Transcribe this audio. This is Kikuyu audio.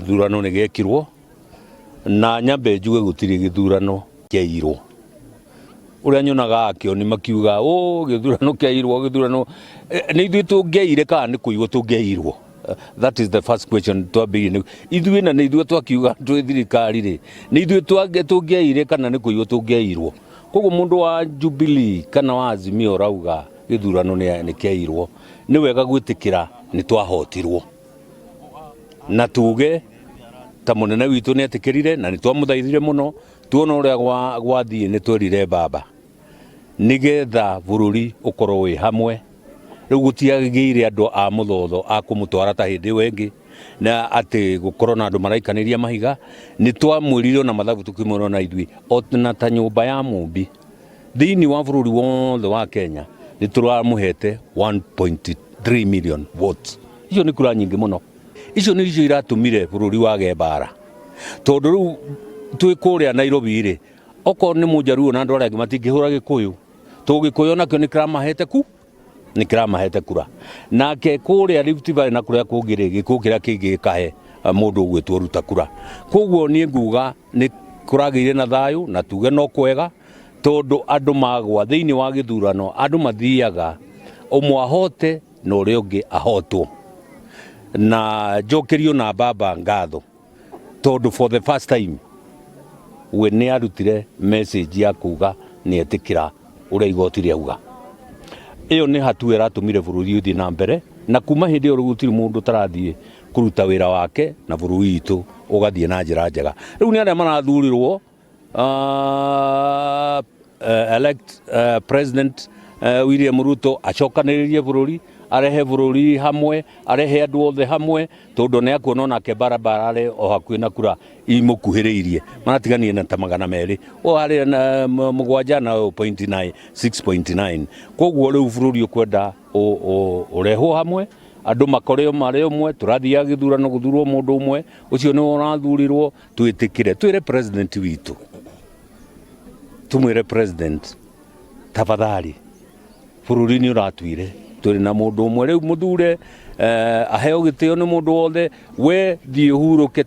Gĩthurano nĩ gĩekirwo na nyambe njuge gũtirĩ gĩthurano kĩairwo. Ũrĩa nyonaga akĩoni makiuga o gĩthurano kĩairwo gĩthurano nĩ ithuĩ tũngĩaire kana nĩ kũiywo tũngĩairwo? That is the first question twambĩrĩirie nĩ ithuĩ na nĩ ithuĩ twakiuga twĩ thirikari rĩ, nĩ ithuĩ tũngĩaire kana nĩ kũiywo tũngĩairwo? Koguo mũndũ wa Jubilee kana wa Azimio ũrauga gĩthurano nĩ kĩairwo, nĩ wega gwĩtĩkĩra nĩ twahotirwo na tuge ta mũnene witũ nĩ etĩkĩrire na nĩ twamũthaithire mũno. Tuona ũrĩa gwathiĩ nĩ twerire baba nĩgetha bũrũri ũkorwo wĩ hamwe. Rĩu gũtiagĩire andũ a mũthotho a kũmũtwara ta hĩndĩ ĩyo ĩngĩ na atĩ gũkorwo na andũ maraikanĩria mahiga. Nĩ twamwĩrire ona mathabu tũkĩmwĩra ona ithuĩ ona ta nyũmba ya Mũmbi thĩinĩ wa bũrũri wothe wa Kenya nĩ tũramũhete 1.3 million votes. Icio nĩ kura nyingĩ mũno. Icio nĩ icio iratũmire bũrũri wage mbara, tondũ rĩu twĩ kũrĩa Nairobi rĩ, okorwo nĩ mũnjaruo na andũ arĩa angĩ matingĩhũra Gĩkũyũ, tondũ Gĩkũyũ nakĩo nĩ kĩramahete ku nĩ kĩramahete kura. Nake kũrĩa Rift Valley na kũrĩa kũngĩ rĩ, Gĩkũyũ kĩrĩa kĩngĩ gĩkahe mũndũ ũgwĩtwo Ruta kura. Koguo niĩ nguga nĩ kũragĩire na thayũ na tuge no kwega, tondũ andũ magwa thĩinĩ wa gĩthurano andũ mathiaga ũmwe ahote na ũrĩa ũngĩ ahotwo. Na njokerio na baba ngatho, tondũ for the first time we nĩ arutire message ya kuga nĩ etĩkĩra ũrĩa igoti rĩauga. Ĩyo nĩ hatua ĩratũmire bũrũri ũthiĩ na mbere, na kuma hĩndĩ ĩyo rĩu gũtirĩ mũndũ ũtarathiĩ kũruta wĩra wake na bũrũri witũ ũgathiĩ na njĩra njega. Rĩu nĩ arĩa marathurirwo elect President William Ruto acokanĩrĩrie bũrũri, arehe bũrũri hamwe, arehe andũ othe hamwe, tondũ nĩ akuona onake barabara arĩ o hakuhĩ na kura imũkuhĩrĩirie, maratiganie na ta 200 o harĩa na 7 na 0.9 6.9. Koguo rĩu bũrũri ũkwenda ũrehwo hamwe, andũ makore marĩ ũmwe. Tũrathiaga gĩthurano gũthurwo mũndũ ũmwe, ũcio nĩwe ũrathurirwo. Twĩtĩkĩre, twĩre president witũ, tumwĩre, "President, tafadhali, bũrũri nĩ ũratuire tũrĩ na mũndũ ũmwe rĩu mũthure, aheo gĩtĩo nĩ mũndũ wothe. We thiĩ ũhurũke."